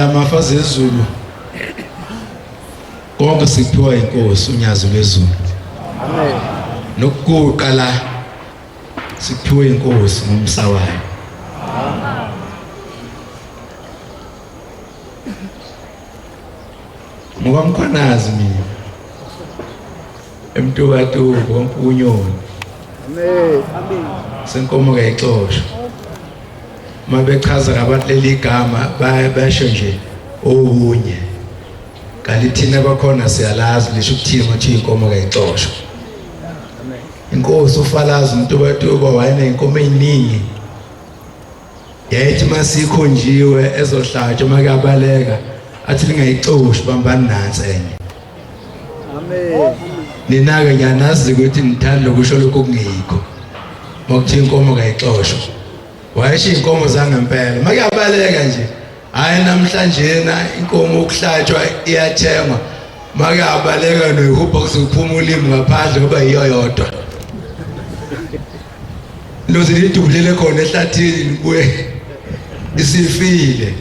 Amafazi ezulu konke sikuphiwa inkosi unyazi lwezulu. Amen. Nokuguqa la sikuphiwe inkosi ngomsa wayo. Ngoba mkhwanazi mina. Emtukatuku kwampunyoni. Amen. Amen. Senkomo kayixoshwa. Uma bechaza ngabantu leli gama bayasho nje okunye. Kanti thina bakhona siyalazi lisho ukuthini ukuthi inkomo kayixoshwa. Inkosi uFalazi uMtubatuba wayeney'nkomo ey'ningi. Yayithi uma sikhonjiwe ezohlatshwa uma kuyabaleka athi lingayixoshi bambani nansi enye. Amen. Nina-ke ngiyanazi ukuthi nithanda ukusho lokhu okungeyikho. Uma kuthiwa inkomo kayixoshwa. Wayesho iy'nkomo zangempela. Uma kuyabaleka nje, hhayi namhlanje na inkomo ukuhlatshwa iyathengwa. Uma kuyabaleka noyihubha kuzophuma ulimi ngaphandle ngoba yiyo yodwa. Loze lidubulele khona ehlathini libuye isifile.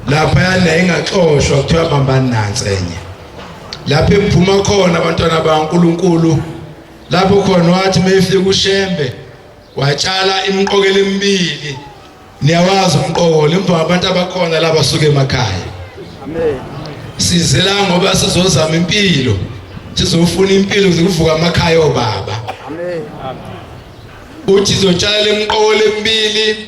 Lapha ingaxoshwa kuthiwa bambani nansi enye. Lapho emphuma khona abantwana baNkuluNkulu lapho khona wathi mayefika uShembe watshala imiqokelo emibili. Niyawazi umqokolo imva abantu abakhona laba suke emakhaya. Amen. Sizela ngoba sizozama impilo. Sizofuna impilo kuvuka amakhaya obaba. Amen. Uthi izotshala lemqokolo emibili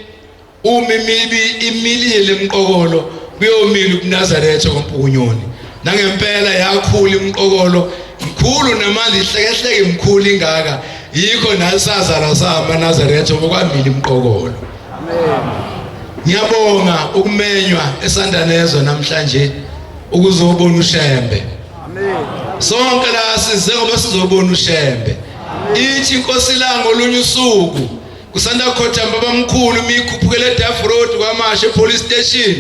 uma imibi imilile lemqokolo kuyomila ubuNazaretha kompukunyoni. Nangempela yakhula imqokolo mkhulu namandla ihlekehleke mkhulu ingaka yikho nasazalwa samaNazaretha ngoba kwamila imqokolo. Amen. Ngiyabonga ukumenywa eSandanezwe namhlanje ukuzobona uShembe. Amen. Sonke la size ngoba sizobona uShembe. Ithi inkosi la ngolunye usuku kusanda khotha babamkhulu imikhuphukele eDaff Road kwaMashe police station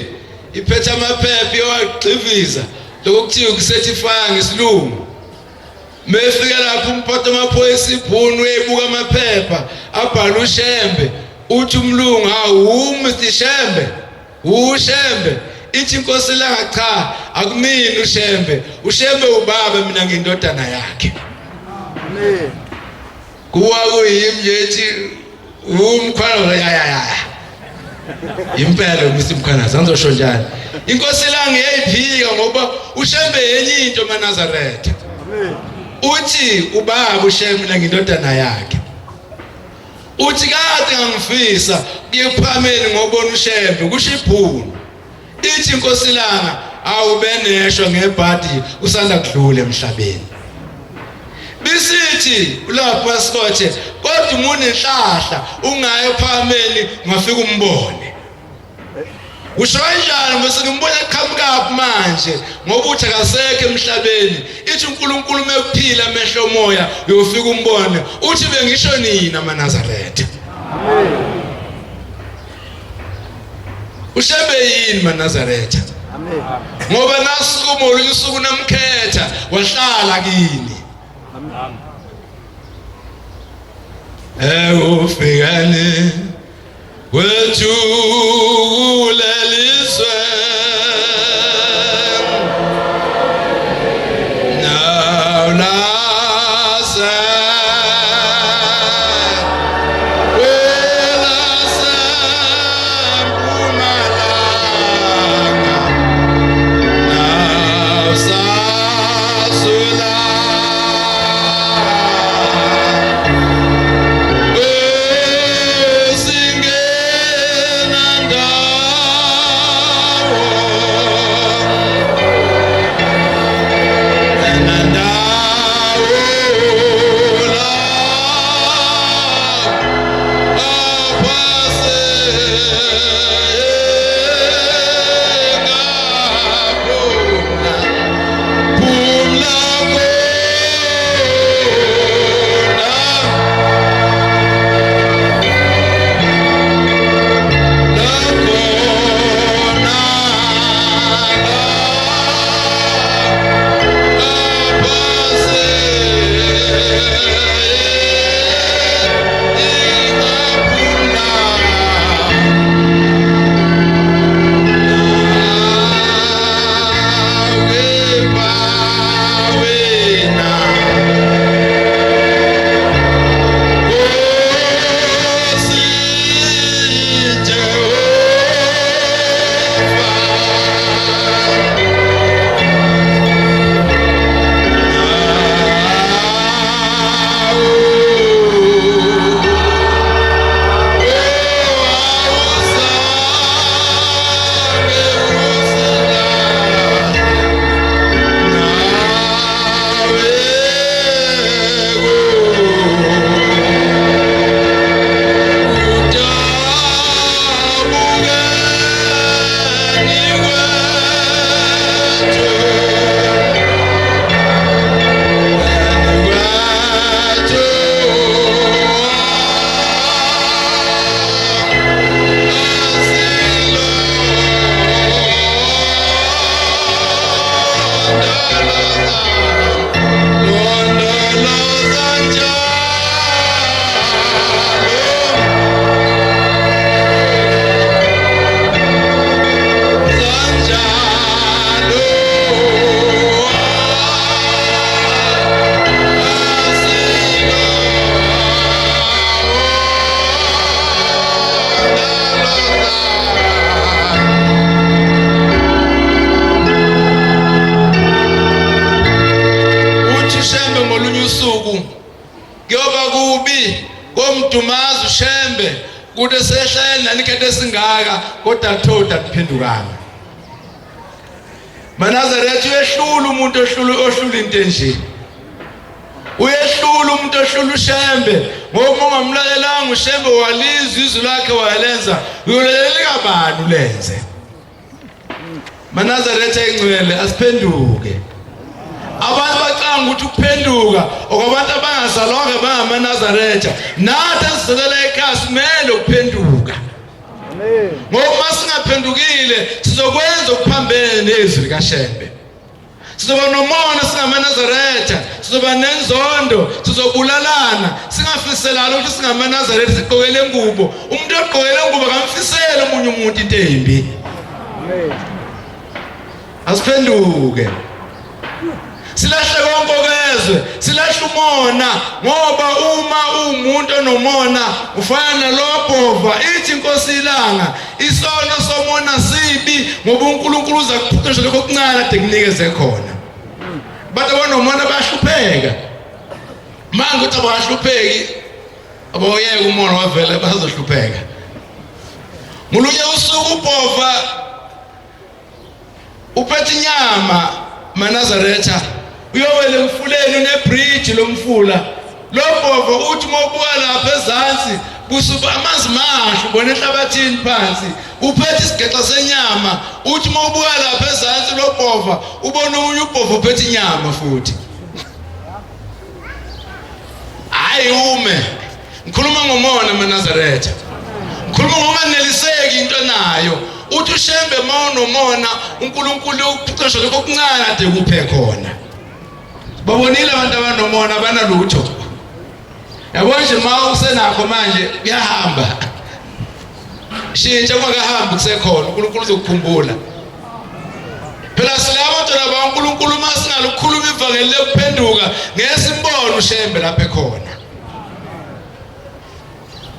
iphethe amaphepha iyowagxiviza lokho kuthiwa ukucertify ngesilungu. Mefika lapho umphathi wamaphoyisa ibhunu uyayibuka amaphepha abhala uShembe uthi umlungu hawu Mr Shembe uShembe ithi inkosi langa cha akumini uShembe uShembe ubaba mina ngindodana yakhe. Amen. Kuwa kuyimi nje ethi umkhwana ya ya ya. Impela Mr Mkhwanazi angizosho njani. Inkosi langa iyayiphika ngoba uShembe yenye into maNazaretha. Amen. Uthi ubaba uShembe mina ngindodana yakhe. Uthi kade ngangifisa kuye kuphameni ngobona uShembe kusho ibhunu. Ithi inkosi langa awubeneshwa ngebhadi usanda kudlula emhlabeni. Bisithi ulapho wasikothe kodwa uma unenhlahla ungaye ephakameni ungafika umbone. Usho kanjani bese ngimbona eqhamukaphi manje ngoba uthi akasekho emhlabeni ithi uNkulunkulu mekuphila amehlo omoya uyofika umbone uthi bengisho nina amaNazaretha. Amen. Ushembe yini maNazaretha? Amen. Ngoba nasukuma olunye usuku namkhetha wahlala kini. Amen. Ekufikeni kwethu kulelizwe nawulase kwelasempumalanga nawusasula Komdumaza uShembe kuthi sehlele nani ikhethe esingaka kodwa thoda kuphendukana. MaNazaretha uyehlula umuntu ohlula ohlula into enje. Uyehlula umuntu ohlula uShembe ngoba ungamlalelanga uShembe walizwa izwi lakhe walenza uyolalela kabani ulenze. MaNazaretha ingcwele asiphenduke. Abantu bacanga ukuthi ukuphenduka okwabantu abangazalwanga bangamaNazaretha nathi esizelela ekhaya simele ukuphenduka. Ngoba uma singaphendukile sizokwenza okuphambene nezwi likaShembe. Sizoba nomona singamaNazaretha, sizoba nenzondo, sizobulalana, singafiselani ukuthi singamaNazaretha sigqokele ingubo. Umuntu ogqokele ingubo akamfisele omunye umuntu into embi. Asiphenduke. Silahle konke okezwe, silahle umona ngoba uma uwumuntu onomona ufana nalobhova ithi inkosi ilanga isono somona sibi ngoba uNkulunkulu uza kuphuca lokho okuncane ade kunikeze khona. Abantu abanomona bayahlupheka. Manje ukuthi abahlupheki aboyeka umona wavele bazohlupheka. Ngolunye usuku ubhova uphethe inyama maNazaretha uyowela emfuleni unebridge lomfula lo bhova uthi uma ubuka lapha ezansi busuka amanzi mahle ubona enhlabathini phansi uphethe isigexa senyama uthi uma ubuka lapha ezansi lo bhova ubona omunye ubhova uphethe inyama futhi hayi ume ngikhuluma ngomona maNazaretha ngikhuluma ngokunganeliseki into nayo uthi ushembe uma unomona uNkulunkulu ukuphucesha lokho okuncane ade kuphe khona babonile abantu abanomona abanalutho yabo nje uma usenakho manje kuyahamba shintsha kungakahambi kusekhona uNkulunkulu uzokukhumbula phela silabo ntwana baNkulunkulu uma singalukhuluma ivangeli lekuphenduka ngeke simbone ushembe lapha ekhona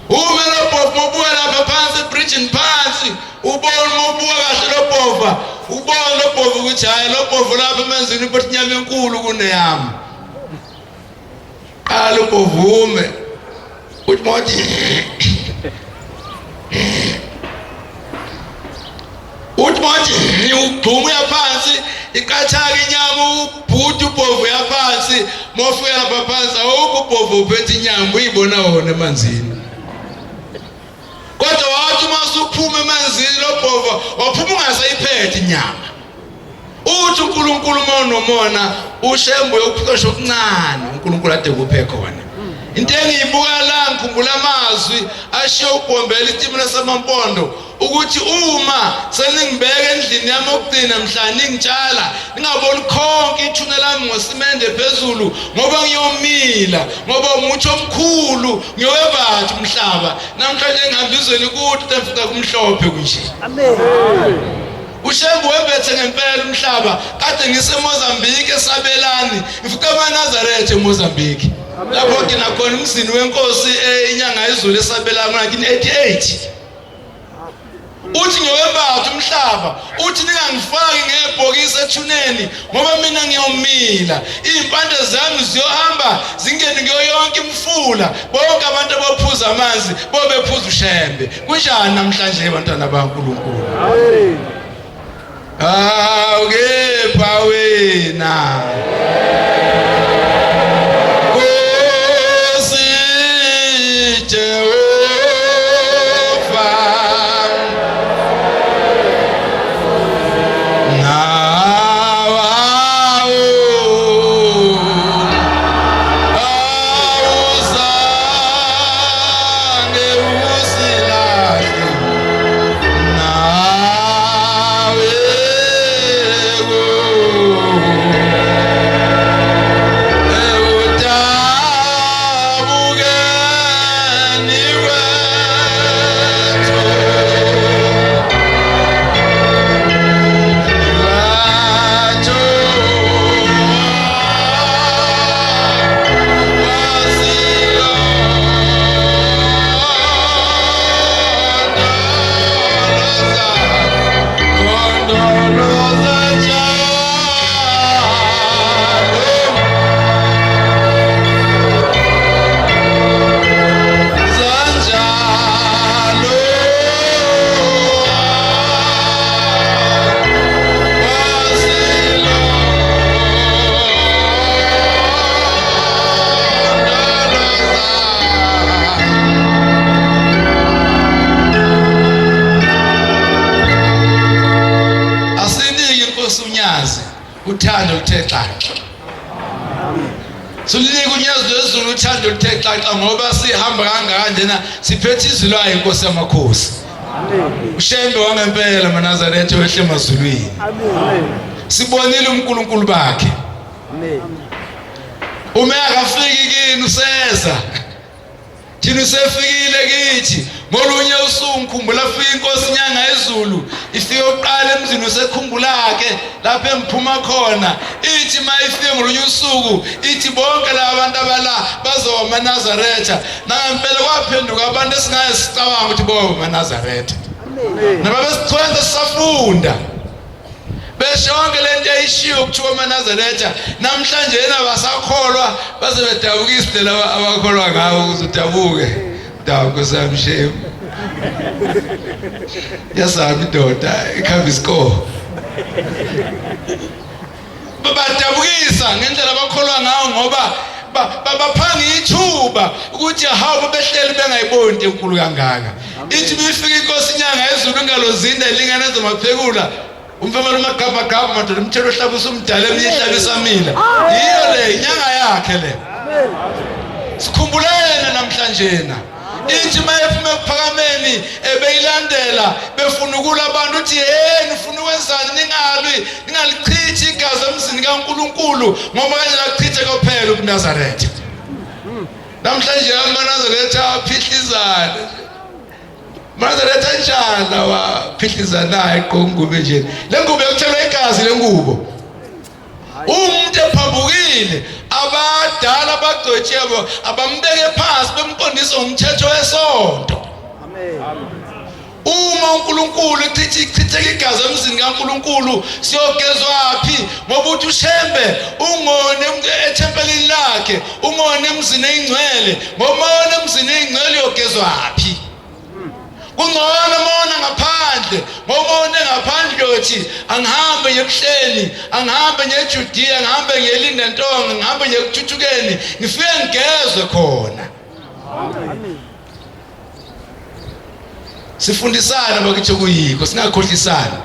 Uma lobhova ubuka lapha phansi ebridgini phansi ubona uma ubuka kahle lobhova ubona lobhova ukuthi hhayi lobhova lapha emanzini uphethe inyama enkulu kuneyami qala ubhova ume uthi mothi uthi manje ugxuma uyaphansi iqathaka inyama ubhuti ubhovu uyaphansi mofika lapha phansi awukho ubhovu uphethe inyama uyibona wona emanzini kodwa wathi uma usuphuma emanzini lobhova waphuma ungasayiphethe inyama uthi uNkulunkulu uma unomona ushembe uyokuxosha okuncane uNkulunkulu ade kuphe khona into engiyibuka la ngikhumbula amazwi ashiye uBhombela isitimela samampondo ukuthi uma seningibeka endlini yami yokugcina mhla ningitshala ningaboni khonke ithuna lami ngosimende phezulu ngoba ngiyomila ngoba umuthi omkhulu ngiyowebatha umhlaba namhlanje ngihamba izweni kude ngifika kumhlophe kunje amen uShembe wembethe ngempela umhlaba kade ngiseMozambique esabelani ngifike amaNazaretha eMozambique lapho ngina khona umzini wenkosi eh, inyanga yezulu esabelani ngo-1988 uthi ngiyowembatha umhlaba uthi ningangifaki ngebhokisi ethuneni ngoba mina ngiyomila iy'mpande zami ziyohamba zingene kuyo yonke imifula bonke abantu abophuza amanzi bobephuza ushembe kunjani namhlanje bantwana baNkulunkulu Awu kepha wena Nkosi Jehova Awuzange usilahle nawe inkosi uNyazi uthando luthe xaxa. Sulinika uNyazi lwezulu uthando luthe xaxa ngoba sihamba kangaka njena siphethe izwi layo inkosi yamakhosi. UShembe wangempela maNazaretha wehle emazulwini. Sibonile uNkulunkulu bakhe. Uma akafiki kini useza. Thina usefikile kithi ngolunye usuku ngikhumbula fika inkosi inyanga yezulu ifike uqala emzini usekhumbula-ke lapho engiphuma khona ithi uma ifike ngolunye usuku ithi bonke laba bantu abala bazoba amanazaretha nangempela kwaphenduka abantu esingaye sicabanga ukuthi boba amanazaretha nababesichwenza sisafunda Besho yonke lento eyishiwo kuthiwa amaNazaretha namhlanje yena basakholwa baze bedabukisa indlela abakholwa ngawo ukuze udabuke. Dabuke sami shame. Yasami indoda ikhamba isikole. Babadabukisa ngendlela abakholwa ngawo ngoba babaphanga ithuba ukuthi hawu behleli bengayiboni into enkulu kangaka. Ithi bifika inkosi inyanga yezulu ingalo zinde lingana zamaphekula umfamela umagabhagabha madoda umthelo ohlaba usumdala eminye ihlaba isamila yiyo le inyanga yakhe le sikhumbulene namhlanje na ithi uma ephuma ekuphakameni ebeyilandela befuna ukula abantu uthi hey nifuna ukwenzani ningalwi ningalichithi igazi emzini kaNkuluNkulu ngoba kanje lachithe kophela ubuNazaretha namhlanje amaNazaretha aphihlizana Manazaretha njani lawa phihlizanayo egqoka ingubo enjena le ngubo yokuthelwa igazi le ngubo umuntu ephambukile abadala abagcotshiwe abambeke phansi bemqondise ngomthetho wesonto uma uNkulunkulu echitha ichitheka igazi emzini kaNkulunkulu siyogezwaphi ngoba uthi uShembe ungone ethempelini lakhe ungone emzini eyingcwele ngoba wona emzini eyingcwele uyogezwaphi kungcono mona ngaphandle ngoba one ngaphandle uyothi angihambe ngebuhleni angihambe ngejudiya ngihambe ngelindantonga ngihambe ngekuthuthukeni ngifike ngigezwe khona sifundisana bakithi okuyikho singakhohlisani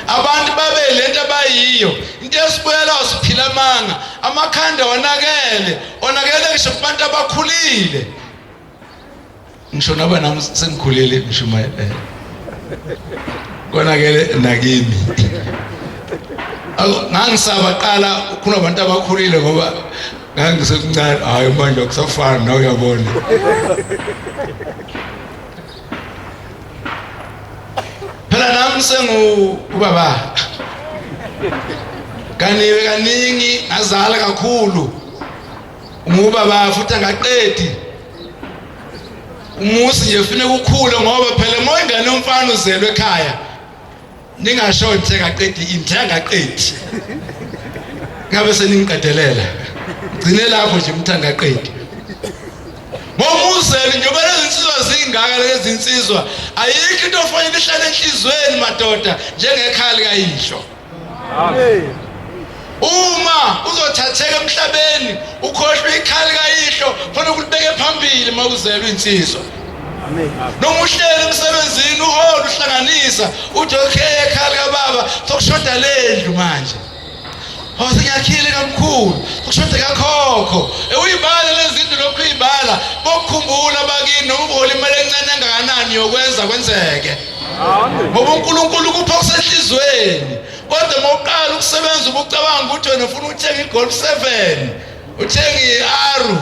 abantu babe lento abayiyo into esibuyela siphila amanga amakhanda onakele onakele ngisho kubantu abakhulile ngisho naba nami sengikhulile ngishumayela konakele nakimi ngangisaba qala kunabantu abakhulile ngoba ngangisemncane hayi manje akusafani nawe uyabona phela nami sengubaba kaniwe kaningi ngazala kakhulu ngubaba futhi angaqedi umuzi nje ufune kukhule ngoba phela uma ingane yomfana uzelwe ekhaya ningasho nje ngaqedi into angaqedi ngabe seningiqedelela gcine lapho nje umuntu angaqedi ngomuzeli njengoba lezi nsizwa zingaka lezi nsizwa ayikho into ofanele ihlale enhlizweni madoda njengekhaya likayihlo Amen. Uma uzothatheka emhlabeni ukhohlwe ikhaya likayihlo fanele ukulibeke phambili uma uzelwe insizwa. Amen. Noma uhleli emsebenzini uhola uhlanganisa uthi okay ekhaya likababa sokushoda lendlu manje. Oh sengiyakhile kamkhulu kushoda kakhokho uyibala lezi zinto lokhu uyibala bokukhumbula bakini noma uhola imali encane engakanani yokwenza kwenzeke. Ngoba uNkulunkulu ukupha okusenhlizweni. Kodwa uma uqala ukusebenza ubucabanga ukuthi wena ufuna ukuthenga iGolf 7, uthenge i-Aru.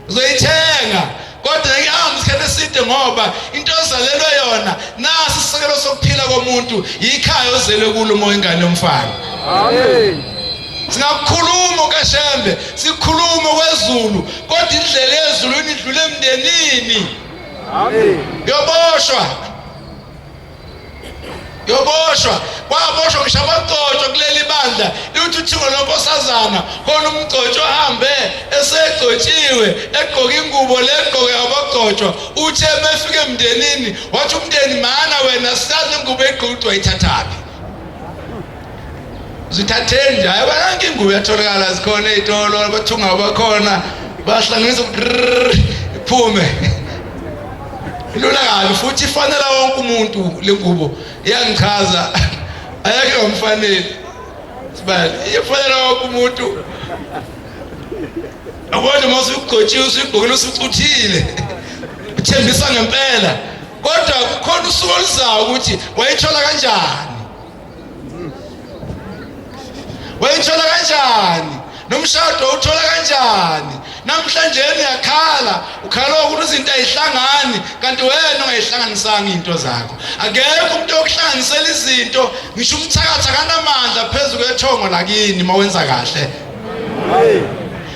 Uzoyithenga. Kodwa ngeke ahambe isikhathi eside ngoba into ozalelwe yona nasi isisekelo sokuphila komuntu yikhaya ozelwe kulo uma ingane yomfana. Amen. Singakukhuluma kaShembe, sikhulume kwezulu, kodwa indlela yezulu idlule emndenini. Amen. Yoboshwa. Yoboshwa. Kwaboshwa ngisho abagcotshwa kuleli bandla. Lithi uthingo lonkosazana khona umgcotshwa ahambe esegcotshiwe egqoka ingubo legqoke abagcotshwa. Uthe mefika emndenini wathi umndeni mana wena sazi ingubo egqoke wayithathaphi. Zithatheni nje hayi bananke ingubo yatholakala zikhona ey'tolo abathunga bakhona bahlanganisa iphume ilula kabi futhi ifanela wonke umuntu le ngubo iyangichaza. Ayeke ngamfanele. Sibali, ifanele wonke umuntu. Yabona uma usugcotshiwe usugqokile usucuthile. Uthembisa ngempela. Kodwa kukhona usuku oluzayo ukuthi wayithola kanjani. Wayithola kanjani? Nomshado uthola kanjani? Namhlanje niyakhala, ukhala ukuthi izinto ayihlangani kanti wena ungayihlanganisanga izinto zakho. Akekho umuntu okuhlanganisela izinto, ngisho umthakathi akanamandla phezu kwethongo lakini mawenza kahle.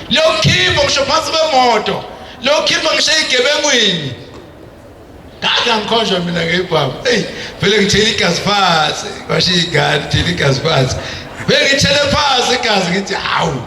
Liyokhipha ngisho phansi kwemoto, liyokhipha ngisho ezigebengwini. Kade angikhonjwa mina ngebhamu. Hey, vele ngithela igazi phansi, kwashiya ingane ngithela igazi phansi. Vele ngithele phansi igazi ngithi hawu.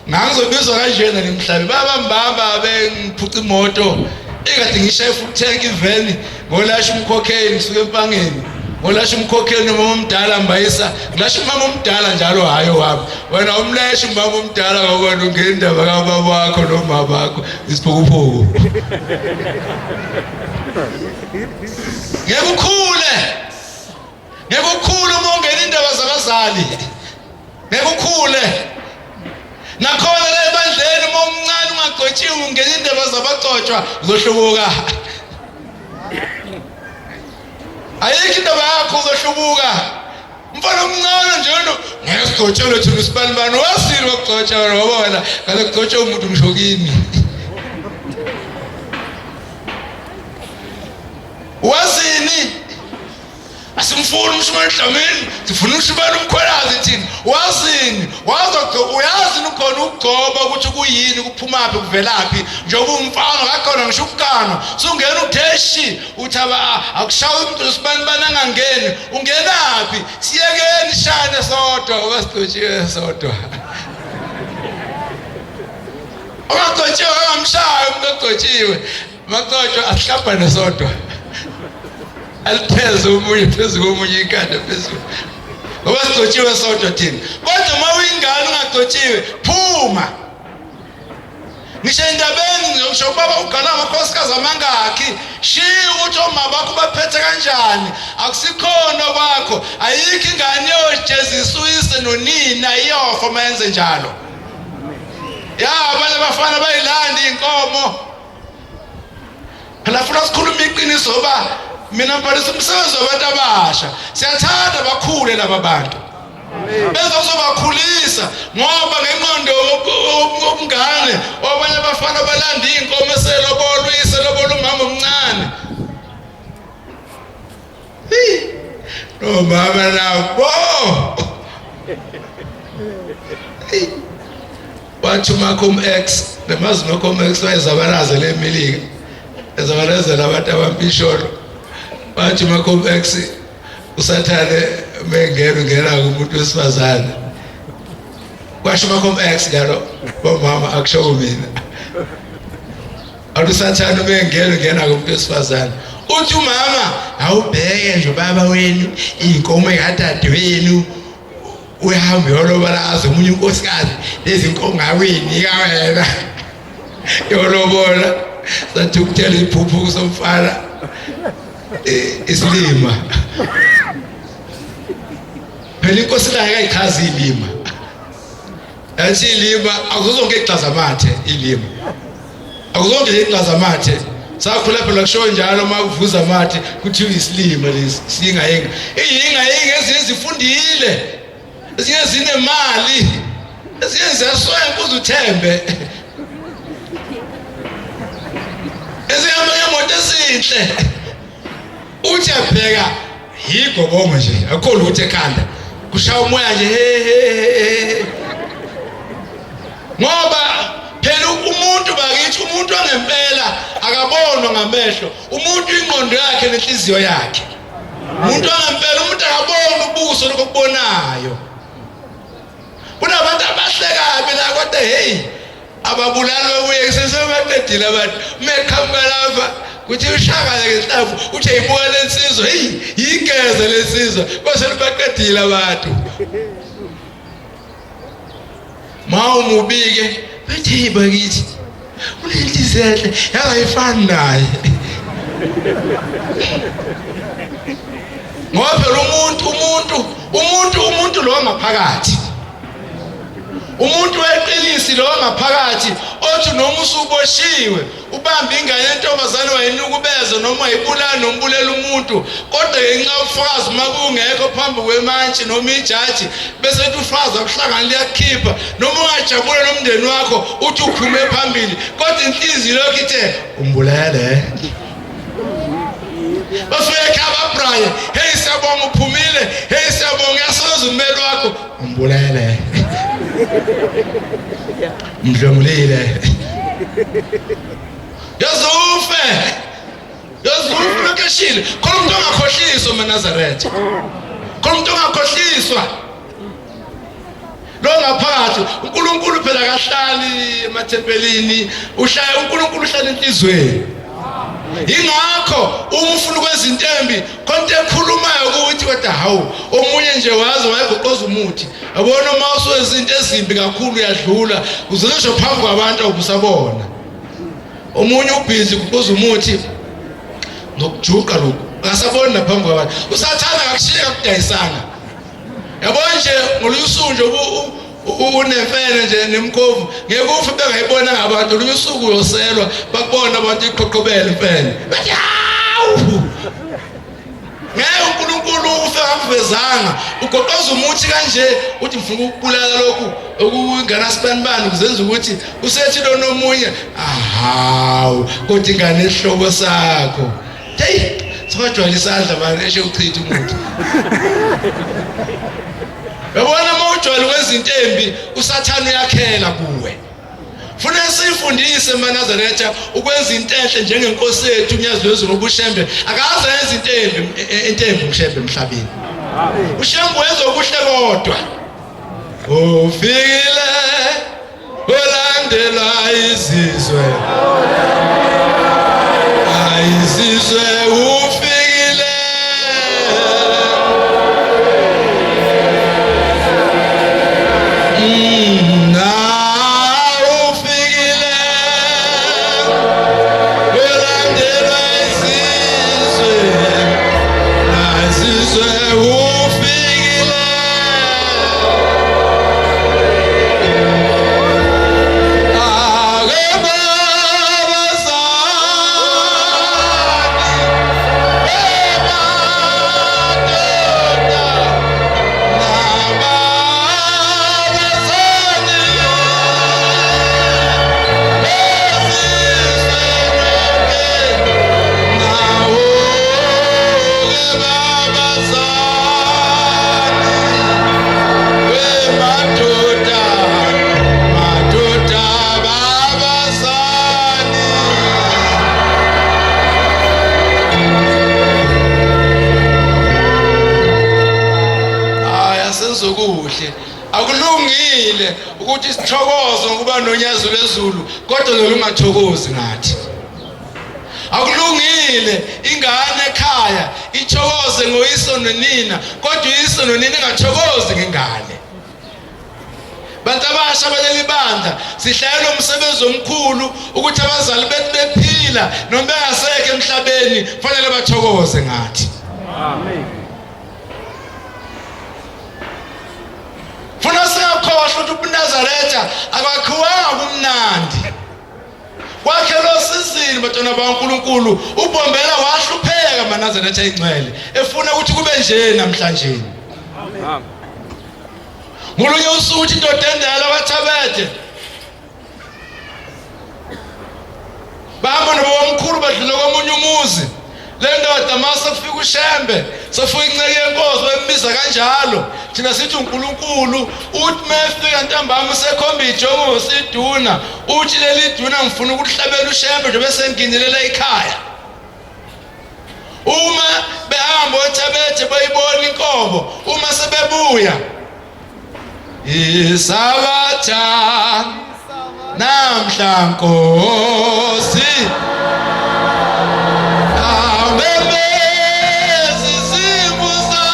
Ngangizobizwa kanjena nemhlabi babambamba bengiphuca imoto. Ekade ngishaye full tank iveni ngolasha umkhokheli ngisuke empangeni. Ngolasha umkhokheli noma omdala mbayisa, ngilasha umama omdala njalo hayi wami. Wena umleshi umama omdala ngokwena ungena indaba kababa wakho nomama wakho. Isiphukuphuku. Ngeke ukhule. Ngeke ukhule uma ungena indaba zabazali. Ngeke ukhule. Nakhona la ebandleni uma umncane ungagcotshiwe ungena indaba zabagcotshwa uzohlubuka. Ayikho indaba yakho uzohlubuka. Mfana omncane nje lo ngeke sigcotshelwe thina usibanibani wasile wakugcotsha wena ngoba wena kale kugcotshe umuntu ngisho kimi. Wazini? Asimfuni umshumayeli Dlamini, sifuna umshumayeli umkhwelazi thina. Wazini? Wazi uyazi ukhona ukugcoba ukuthi kuyini kuphumaphi kuvelaphi njengoba umfana kakhona ngisho ukugana sungena utheshi uthi akushawa umuntu usibanibani angangeni ungenaphi siyekeni shane sodwa ngoba sigcotshiwe sodwa ongagcotshiwe angamshayi umuntu ogcotshiwe magcotshwa asihlabhane sodwa alitheze omunye phezu komunye ikhanda phezulu ngoba sigcotshiwe sodwa thina kodwa uma uyingane ungagcotshiwe phuma ngisho endabeni ngisho ubaba ugala amakhosikazi amangakhi shiya ukuthi omama bakho baphethe kanjani akusikhona kwakho ayikho ingane yojezisa uyise nonina iyofa uma yenze njalo ya abanye abafana bayilanda iy'nkomo phela funa sikhulume iqiniso ngoba mina ngibhalisa umsebenzi wabantu abasha siyathanda bakhule laba bantu bezozobakhulisa ngoba ngenqondo obungane obanye abafana balanda iy'nkomo eselobolwa iselobola umama omncane nomama nabo wathi uMalcolm X namazi Malcolm X wayezabalazela eMelika ezabalazela abantu abampisholo wathi uMalcolm X usathane mengena ungena kumuntu wesifazane kwasho uMalcolm X njalo bomama akusho kumina athi usathane umengena ungena kumuntu wesifazane uthi umama awubheke nje ubaba wenu iy'nkomo ekadadewenu uyahamba uyolobola aze omunye unkosikazi lezi nkomo ngakuyinika wena yolobola sathi ukuthela iphuphu kusomfana isilima phela inkosi layo kayichazi ilima yathi ilima akuzonke igxaza amathe ilima akuzonke igxaza amathe sakhula phela kusho njalo uma kuvuza amathe kuthiwa isilima lesi siyingayinga iyingayinga ezinye zifundile ezinye zinemali ezinye ziyaswenka uze uthembe ezinye imoto ezinhle uthi yabheka yigobongo nje akukho lutho ekhanda kushaya umoya nje he he he ngoba phela umuntu bakithi umuntu wangempela akabonwa ngamehlo umuntu ingqondo yakhe nenhliziyo yakhe umuntu wangempela umuntu akaboni ubuso lokho kubonayo kunabantu abahle kabi la kodwa hey ababulali babuye sesebaqedile abantu meqhamuka lapha kuthi ushakale ngenhlamvu uthi ayibuka le nsizwa heyi yigeze le nsizwa kwase libaqedile abantu ma umubike bathi hey bakithi unenhliziyo enhle yangayifani naye ngoba phela umuntu umuntu Umuntu lo ngaphakathi, umuntu weqinisi lo ngaphakathi othi noma usuboshiwe ubambe ingane yentombazane wayinukubeza noma wayibulala nombulela umuntu, kodwa ngenxa yobufakazi uma kungekho phambi kwemantshi noma ijaji bese ethi ufakazi akuhlangani liyakukhipha, noma ungajabula nomndeni wakho uthi uphume phambili, kodwa inhliziyo lokhu ithe umbulele. Bafike ekhaya babraye, hey siyabonga uphumile, hey siyabonga uyasebenza ummeli wakho, umbulele, mdlwengulile, yozufe yozufe lokeshile. Khona umuntu ongakhohliswa maNazaretha, khona umuntu ongakhohliswa lo ngaphakathi. uNkulunkulu phela akahlali emathempelini, uhlala uNkulunkulu uhlala enhlizweni. Ingakho uma ufuna ukwenza into embi khona ekhulumayo ukuthi kodwa hawu, omunye nje waze wayegoqoza umuthi, yabona uma usuwenza into ezimbi kakhulu uyadlula uzizwe phambi kwabantu awubusabona. Omunye ubhizi kuquza umuthi nokujuqa lokhu, akasaboni naphambi kwabantu, usathana akakushiye kakudayisanga. Yabo nje ngolunye usuku nje unemfene nje nemkhovu ngeke ufe bengayibona ngabantu. Olunye usuku uyoselwa bakubona abantu iqhoqhobele imfene, bathi hawu ngeke uNkulunkulu ufe akuvezanga. Ugoqoza umuthi kanje uthi ngifuna ukubulala lokhu okungana sibanibani, kuzenza ukuthi usethi lona omunye ahawu, kodwa ingane esihloko sakho hey sewajwayela isandla manje eshe uchitha umuthi. Yabona uma ujwayele ukwenza into embi usathane uyakhela kuwe. Funa sifundise maNazaretha ukwenza into enhle njengenkosi yethu uNyazi lwezulu ubuShembe. Akaze enze into embi, into embi uShembe emhlabeni. UShembe wenza okuhle kodwa. Ufikile olandela izizwe, ayizizwe ufikile. Na ufikile olandela izizwe, ayizizwe ufikile. Asenzokuhle akulungile ukuthi sithokoze ngokuba nonyazi lwezulu, kodwa nolungathokozi ngathi. Akulungile ingane ekhaya ithokoze ngoyiso nonina, kodwa uyiso nonina ingathokozi ngengane. Bantu abasha baleli bandla, sihlayela umsebenzi omkhulu ukuthi abazali bethu bephila noma bengasekho emhlabeni fanele bathokoze ngathi. Amen. Funa singakhohlwa ukuthi ubuNazaretha akwakhiwanga kumnandi. Kwakhe lo sizini bantwana baNkulunkulu uBombela wahlupheka maNazaretha ingcwele efuna ukuthi kube nje namhlanje. Amen. Ngolunye usuku uthi indoda endala kwaThabethe bahamba nobabamkhulu badlula komunye umuzi. Le ndoda mase kufika uShembe sefika inceke yenkosi bembiza kanjalo, thina sithi uNkulunkulu uthi mefika ntambama usekhomba ijongo siduna, uthi leli duna ngifuna ukuhlabela uShembe njengoba senginelela ekhaya. Uma behamba oThabethe bayibona inkomo, uma sebebuya isabatha namhla Nkosi awemezi sibusa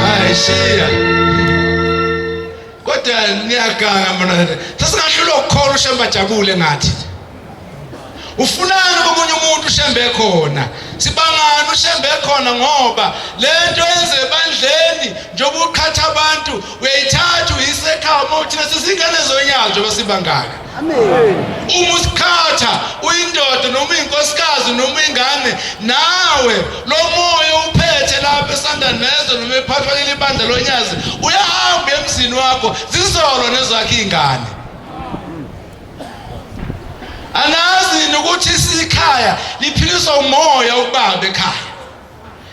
Ayishiya. Kodwa niyaganga mina, sesingahlulwa ukukholwa uShembe ajabule ngathi. Ufunani komunye umuntu uShembe khona? Sibangani uShembe khona ngoba lento yenze ebandleni njengoba uqhatha abantu uyayithatha uyise ekhaya uma uthina sisingane zonyaka njengoba sibangaka. Amen. Uma usikhatha uyindoda noma uyinkosikazi noma ingane nawe lo moya uphethe lapha esanda nezwe noma ephathwa leli bandla lonyazi uyahamba emzini wakho zizolwa nezakhe ingane. Anazi ukuthi isikhaya liphiliswa umoya ubaba ekhaya.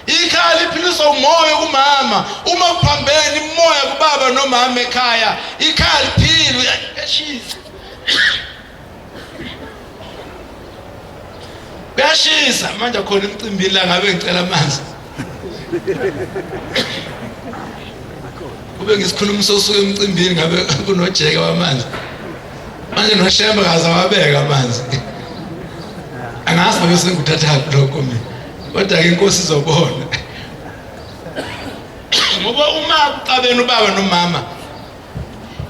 Ikhaya liphiliswa umoya kumama. Uma kuphambene imoya kubaba nomama ekhaya, ikhaya liphile uyashisa. Kuyashisa manje khona emcimbini la ngabe ngicela amanzi. Kube ngisikhuluma sosuka emcimbini ngabe kunojeke wamanzi. Manje noShembe kaze wabeka amanzi. Angazi ngabe sengikuthathaphi lokho mina. Kodwa ke inkosi izobona. Ngoba uma kuxabene ubaba nomama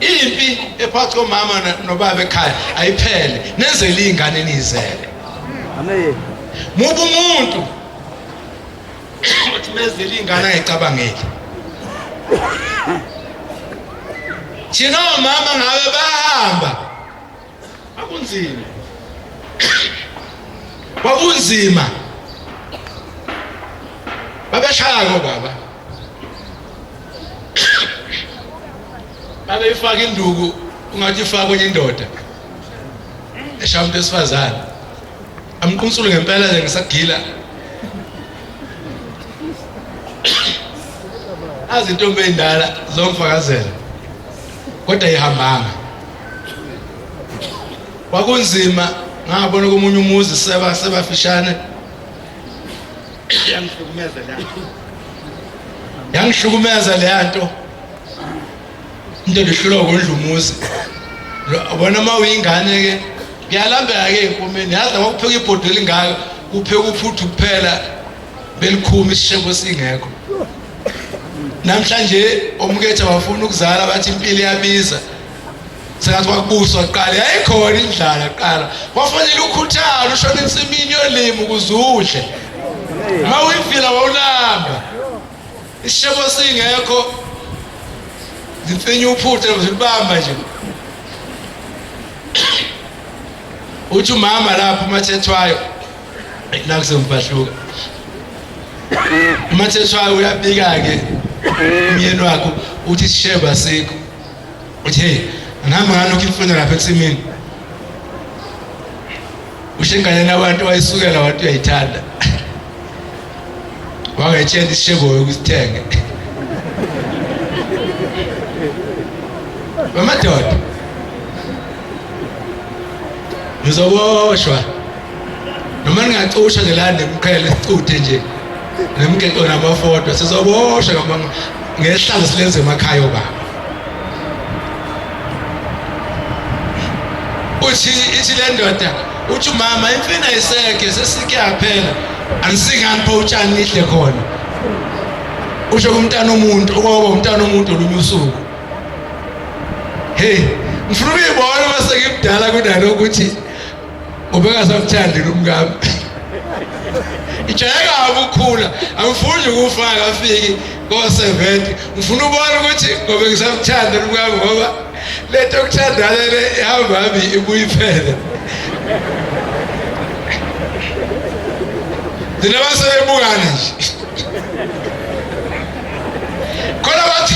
impi ephakathi komama nobaba ekhaya ayiphele nenzele iy'ngane niyizele. Amen. Mubi umuntu uthi mezele iy'ngane angayicabangeli. Thina omama ngabe bahamba akunzima kwakunzima babeshaya kobaba babeyifaka induku ungathi ifaka kwenye indoda eshaya umuntu wesifazane amqunsule ngempela nje ngisagila azi intombi eyindala zongifakazela kodwa ihambanga kwakunzima ngabona komunye umuzi seba sebafishane yangihlukumeza leya yangihlukumeza leya nto into lihlulwa ukondla umuzi ubona uma uyingane ke kuyalambeka ke ey'nkomeni yazi kwakupheka ibhodo elingaka kupheka uphuthu kuphela belikhuma isishebo singekho namhlanje omkethe bafuna ukuzala bathi impilo iyabiza sengathi kwakubuswa kuqala yayikhona indlala kuqala kwafanele ukhuthale ushone ensimini yolima ukuze udle uma uyivila wawulamba isishebo singekho zimfinya uphuthe zilibamba nje uthi umama lapho umathethwayo la kusengibhahluka umathethwayo uyabika-ke umyeni wakho uthi isishebo asikho uthi hey angihamba ngalokhu imfundo lapha ensimini usho enganeni abantu wayisukela wathi uyayithanda wangayitshela isishebo yokusithenge bamadoda ngizoboshwa noma ningacusha nje la nemqhele sicuthe nje nemgeqo namafoto sizoboshwa ngehlazo silenze emakhaya obaba uthi ithi le ndoda uthi umama imfina isekhe sesike yaphela anisingani pho utshani nidle khona usho kumntana umuntu okwaba umntana umuntu olunye usuku hey ngifuna ukuyibona uma sengimdala kunalokhu ukuthi ubengasamthandi lo mkami ijayeka ukukhula angifuni ukufaka afiki ko-70 ngifuna ubona ukuthi ngobe ngisamthanda lo mkami ngoba lento yokuthandana le ihamba hami ibuye iphele thina basebebukana nje khona bathi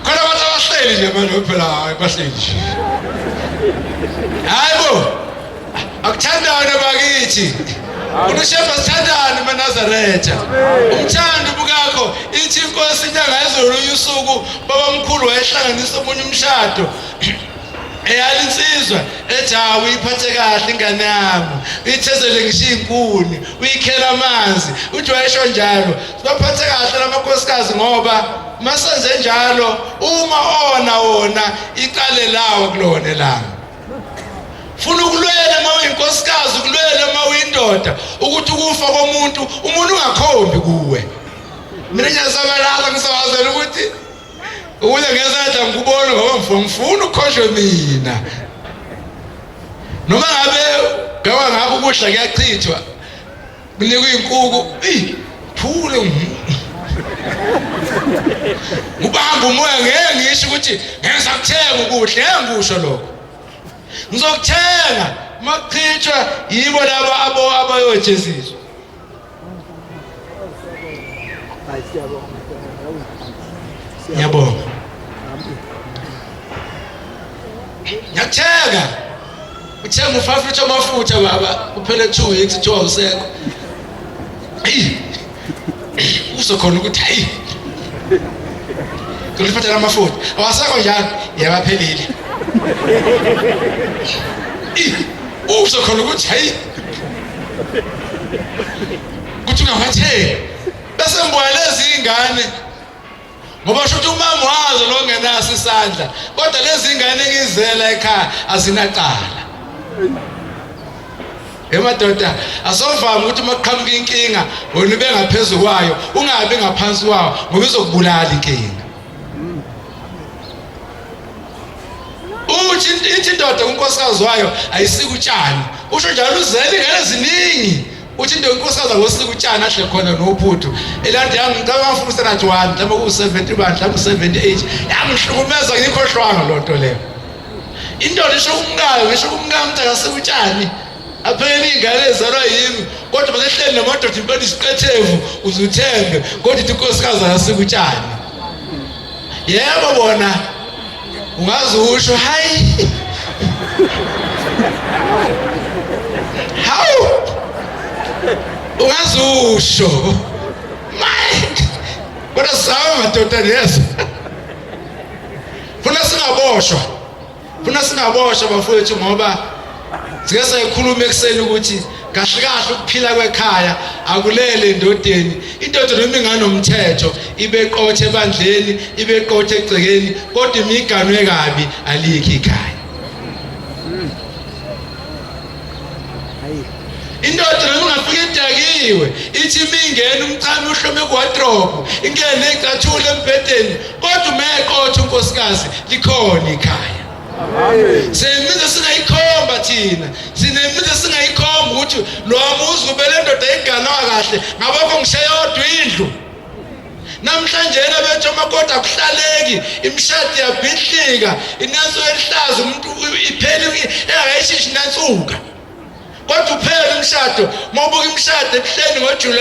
khona bathi abahleli nje manje phela hayi bahleli nje hayi bo akuthandane bakithi ulushefa sithandane manazaretha umthando bukakho ithi inkosi inyanga yezulu usuku babamkhulu wayehlanganisa omunye umshado eyala insizwa ethi hawu uyiphathe kahle ingane yami uyithezele ngisho iy'nkuni uyikhela amanzi uthi wayesho njalo sibaphathe kahle lamakhosikazi ngoba masenze njalo uma ona wona iqale lawo kulona elanga funa ukulwela uma uyinkosikazi ukulwela uma uyindoda ukuthi ukufa komuntu umuntu ungakhombi kuwe mina ngiyasabalala ngisawazela ukuthi Ukuze ngezandla ngikubona ngoba ngifuna ukukhonjwe mina. Noma ngabe gawa ngakho ukudla kuyachithwa. Kunikwa inkuku, ey, phule ngubamba umoya ngeke ngisho ukuthi ngeke sakuthenga ukudla, ngeke ngikusho lokho. Ngizokuthenga makuchithwa yibo laba abo abayojeziswa. Ngiyabonga. Ngiyakuthenga. Uthenga u-5 litre amafutha baba kuphele 2 weeks kuthiwa usekho. Eyi. Uzokhona ukuthi hayi. Ngiliphatha amafutha. Awasekho njalo yabaphelile. Uzokhona ukuthi hayi. Kuthi ungawatheki. Bese ngibuya lezi ingane ngoba sho ukuthi umama wazo lo ngenaso isandla kodwa lezi ngane ngizela ekhaya azinacala emadoda asovama ukuthi uma kuqhamuka inkinga wena ube ngaphezu kwayo ungabi ngaphansi kwawo ngoba izokubulala inkinga uthi ithi indoda kunkosikazi wayo ayisike utshani usho njalo uzele ingane eziningi uthi into inkosikazi angosika utshani adle khona nophuthu elande yangicabanga ngafuna usenathi one mhlawumbe kuwu-70 bani mhlawumbe u-78 yangihlukumeza ngikhohlwanga loo nto leyo indoda isho kumkayo ngisho kumkayo ukuthi akasika utshani aphekele iy'ngane ezalwa yimi kodwa basehleli namadoda impela isiqethevu uzuthembe kodwa ithi inkosikazi akasika utshani yebo bona ungaze usho hayi hawu ungaze usho maye kodwa sawa madoda yeso funa singaboshwa funa singaboshwa bafowethu ngoba sike sayikhuluma ekuseni ukuthi kahle kahle ukuphila kwekhaya akulele endodeni indoda noma inganomthetho ibe qothe ebandleni ibe qothe egcekeni kodwa imiganwe kabi alikho ikhaya indoda noma ungafika idakiwe ithi imingena umchamo uhlome kuwardrobe ingene icathule embhedeni kodwa umeqotho unkosikazi likhona ikhaya Sinemizi singayikhomba thina. Sinemizi singayikhomba ukuthi lo muzi ubele ndoda iganwa kahle ngabakho ngiseyodwa indlu. Namhlanje yena bethu amakoti akuhlaleki, imishado iyabhihlika, inanso elihlaza umuntu iphele engakayishishi nansuka. Kodwa uphele umshado, mawubuka imishado ebuhleni ngoJuly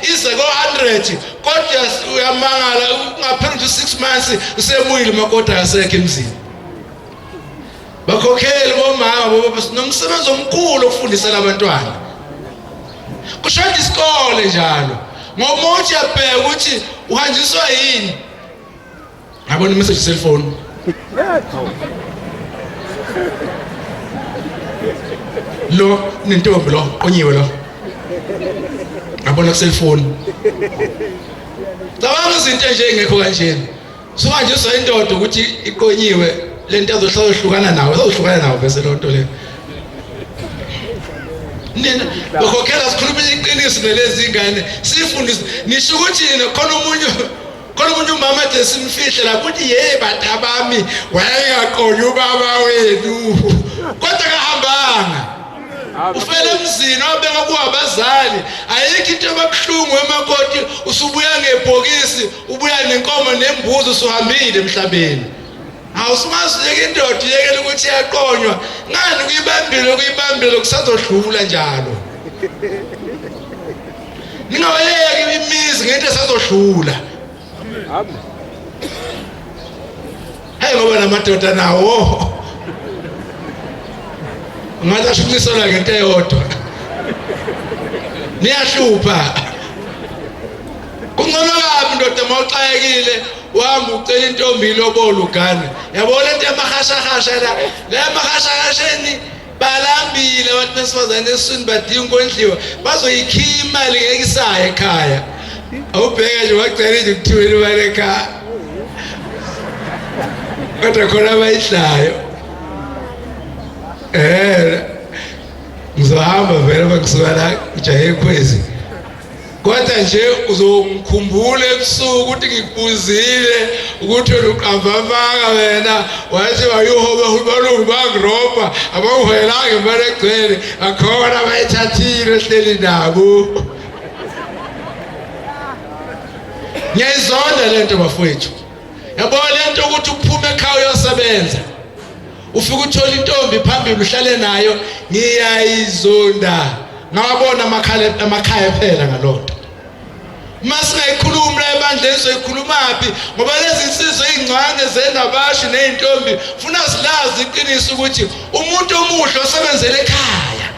ize ko-100 kodwa uyamangala ungaphela nje 6 months usebuyile umakoti akasekho emzini. Bakhokheli bomama bobaba sinomsebenzi omkhulu okufundisela abantwana. Kushoda isikole njalo. Ngoba uthi uyabheka ukuthi uhanjiswa yini Ngabona imessage cellphone. Lo nentombi lo qonyiwe lo. Ngabona ku cellphone. Cabanga izinto nje engekho kanjena. Suhanjiswa indoda ukuthi iqonyiwe lento azohlala ohlukana nawe, uzohlukana nawe bese lonto le. Nina bakhokhela sikhuluma iqiniso nalezi ngane sifundise nisho ukuthi nina khona omunye Khona umuntu umama de simfihle la kuthi ye batabami wayengaqonyi ubaba wenu kodwa kahambanga ufele emzini wabeka kuwabazali ayikho into ebabuhlungu emakoti usubuya ngebhokisi ubuya nenkomo nembuzi usuhambile emhlabeni awusumazi yeke indoda uyekela ukuthi iyaqonywa ngani kuyibambile kuyibambile kusazodlula njalo ningawayeki imizi ngento esazohlula Amen. Hey ngoba namadoda nawo ngathi ashukumiselwa ngento eyodwa niyahlupha kungcono kabi ndoda uma uxakekile uhamba ucela intombi ilobolo ugane yabo lento yamahashahasha la la yamahashahasheni balambile abantu besifazane esiswini badinga ukondliwa bazoyikhiya imali ngeke isaye ekhaya awubheka nje wagcela nje kuthiwe imali ekhaya kodwa khona abayidlayo eh ngizohamba vele uma ngisuka la ngijahe ikhwezi. Kodwa nje uzongikhumbula ebusuku ukuthi ngikubuzile ukuthi wena uqamba amanga wena wathi wayuhoba balungu bangirobha abakuhoyelanga imali egcwele akhona abayithathile ehleli nabo. Ngiyayizonda le nto bafowethu. Yabo le nto ukuthi uphume ekhaya uyosebenza ufike uthole intombi phambili uhlale nayo ngiyayizonda ngawabona amakhala amakhaya phela ngalonto uma singayikhulumi la ebandleni soyikhulumaphi ngoba lezi nsizwa ey'ncane zenabashu ney'ntombi funa silazi iqiniso ukuthi umuntu omuhle osebenzela ekhaya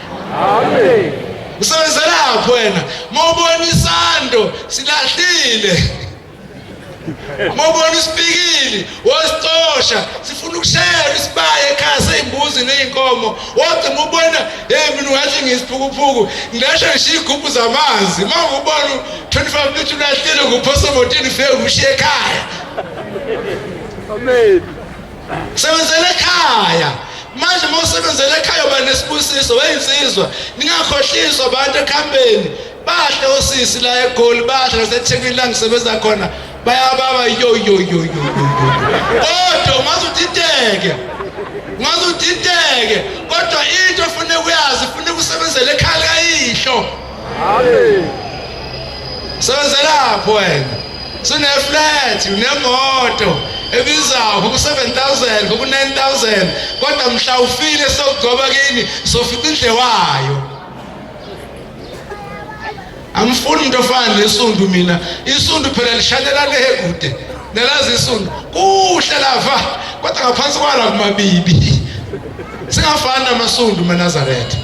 Amen. Usebenzelaphi wena? Mawubona isando silahlile. Mawubona isipikili wasicosha sifuna ukushayela isibaya ekhaya seyimbuzi nezinkomo wagcina ubona hey mina ungathi ngisiphukuphuku ngisho ngishiya igubhu zamanzi uma ngubona 25 minutes ulahlile nguphosa emotini ufike ushiye ekhaya. Amen. Sebenzela ekhaya. Manje uma usebenzela ekhaya uba nesibusiso weyinsizwa. Ningakhohliswa abantu ekuhambeni. Bahle osisi la eGoli, bahle naseThekwini la ngisebenza khona. Bayababa yo yo yo yo yo. Kodwa ungaze uthinteke. Ungaze uthinteke. Kodwa into ofuneka uyazi, funeka usebenzele ekhaya likayihlo. Amen. Sebenzelapho wena. Sine-flat, unemoto ebizayo ku-7000 ku-9000 kodwa mhla ufile sokugcoba kini sofica indle wayo. Angifuni umuntu ofana nesundu mina. Isundu phela lishanela le kude. Nelazi isundu. Kuhle lapha kodwa ngaphansi kwala kumabibi. Singafani namasundu maNazaretha.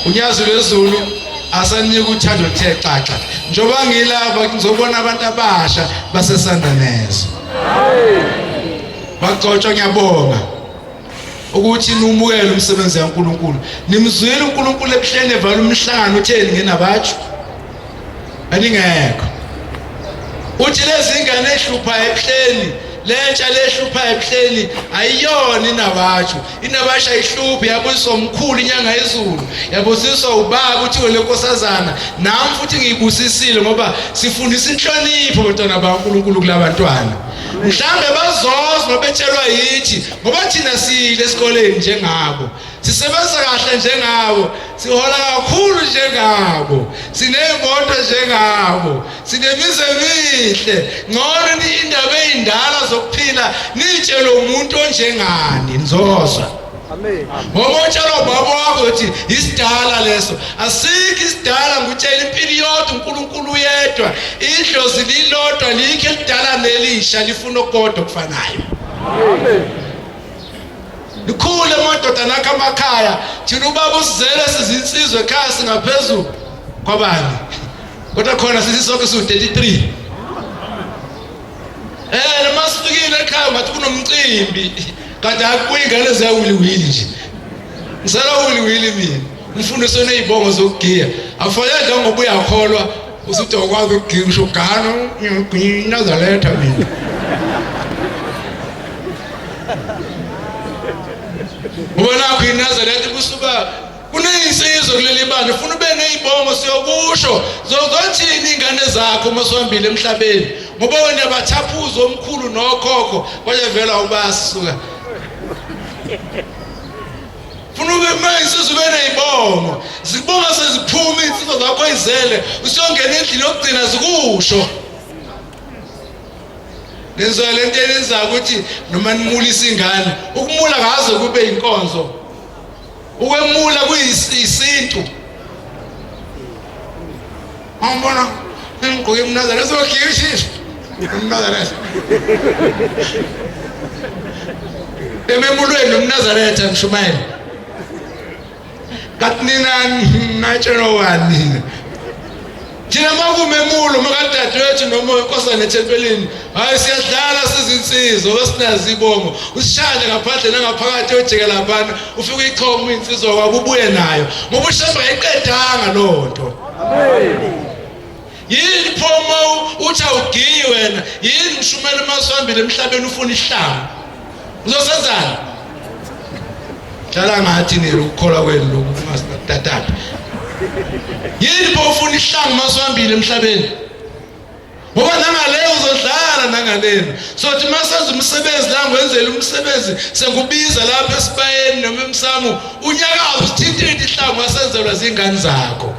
Unyazi lwezulu asanika uthando oluthe xaxa. Njengoba ngilapha ngizobona abantu abasha baseSandanezo. Bagcotshwa ngiyabonga ukuthi nimukele umsebenzi kaNkuluNkulu. Nimzwile uNkulunkulu ebuhleni evala umhlangano utheni ngenabatsho? Aningekho. Uthi lezi ingane ehlupha ebuhleni lentsha lehlupha ebuhleni ayiyona inabatsho inabasha ayihluphi yabusiswa umkhulu inyanga yezulu yabusiswa ubaba uthiwe lenkosazana nami futhi ngiyibusisile ngoba sifundisa inhlonipho bantwana baNkulunkulu kulabantwana mhlambe bazozwa betshelwa yithi ngoba thina siyile esikoleni njengabo sisebenza kahle njengabo sihola kakhulu njengabo siney'moto njengabo sinemizi emihle ngcono indaba ey'ndala zokuphila niyitshele umuntu onjengani nizozwa ngoba utshelwa ubaba wakho ukuthi isidala leso asikho isidala ngikutshela impilo yodwa uNkulunkulu uyedwa idlozi lilodwa likho elidala nelisha lifuna okukodwa okufanayo Amen. Likhule madoda nakho amakhaya thina ubaba usizele sizinsizwa ekhaya singaphezulu kwabani kodwa khona sithi sonke siwu-33 eh noma sifikile ekhaya ngathi kunomcimbi kanti akubuye ingane ziyawiliwili nje ngisela uwiliwili mina umfundisi oney'bongo zokugiya afanele nje ngoba uyakholwa usuthi awukwazi ukugiya usho gana nginazaletha mina ngoba nakho inazaretha kusuka kuneyinsizwa kuleli bandla ufuna ube neyibongo siyokusho zozothini iy'ngane zakho uma suhambile emhlabeni ngoba wena bathaphuza omkhulu nokhokho kodwa vele awubasuka funa ube ma insizwa ube neyibongo zibonga seziphuma iy'nsizwa zakho izele usuyongena endlini yokugcina zikusho Nenziwa lento eyenza ukuthi noma nimulisa ingane ukumula ngaze kube inkonzo ukwemula kuyisintu awubona ngigqoke umnazana sokhishisa umnazaretha ememulweni umnazaretha ngishumayela Kanti nina natshelwa wani nina? Thina makumemulo makadadewethu noma inkosana ethempelini, hayi siyadlala sizinsizwa besinazo ibongo. Usishane ngaphandle nangaphakathi ojike laphana, ufike uyichoma insizwa kwabo ubuye nayo. Ngoba uShembe ayiqedanga loo nto. Amen. Yini pho uma uthi awugiyi wena, yini mshumela uma usihambile emhlabeni ufuna isihlangu? Uzosenzani? Dlala ngathi nina ukukholwa kwenu lokhu kungasinakutatatha. Yini pho ufuna ihlangu masuhambile emhlabeni? Ngoba nangale uzodlala nangalena. Sothi masenza umsebenzi la ngwenzela umsebenzi sengikubiza lapha esibayeni noma emsamo unyakazo usithintile ihlangu wasenzelwa zingane zakho.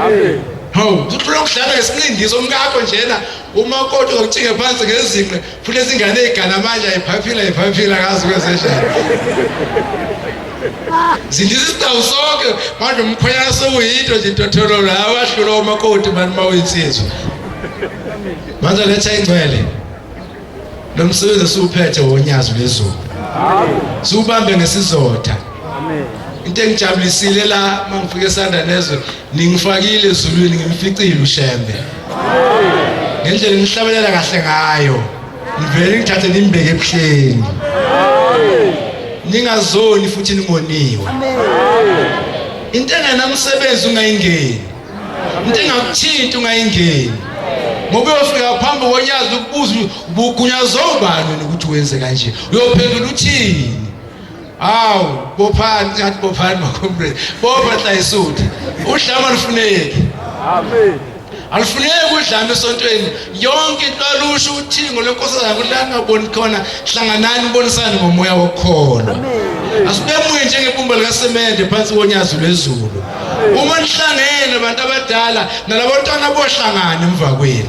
Amen. Hawu, uhlula ukudlala ngesinqindiso umkakho njena umakoti uzokutshinga phansi ngezinqe futhi izingane ezigana manje ayiphaphila ayiphaphila akazi kwezenjani. Zindisa isigcawu sonke manje umkhwenyana sewuyinto nje intothololo awahlula umakoti mani uma uyinsizwa. Manje letha ingcwele. Lo msebenzi esiwuphethe wonyazi lwezulu. Siwubambe ngesizotha. Amen. Into engijabulisile la mangifike esanda nezwe ningifakile ezulwini ngimficile uShembe. Ngendlela nihlabelela kahle ngayo. Ngivele ngithathe nimbeke ebuhleni. Ningazoni futhi ningoniwe. Into engenamsebenzi ungayingeni. Into engakuthinti ungayingeni. Ngoba uyofika phambi konyazi ukubuza ubugunyazwe ubani wena ukuthi wenze kanje. Uyophendula uthini? Hawu, bophani ngathi bophani makhomrade. Bopha hlayisuthu. Udlama lufuneki. Amen. Alufuneki udlame esontweni. Yonke into alusho uthingo lwenkosazana ukuthi la ngaboni khona hlanganani ubonisane ngomoya wokukholwa. Asibemuye njengebumba likasemende phansi konyazi lwezulu. Uma nihlangene abantu abadala nalabantwana bohlangana emva kwenu.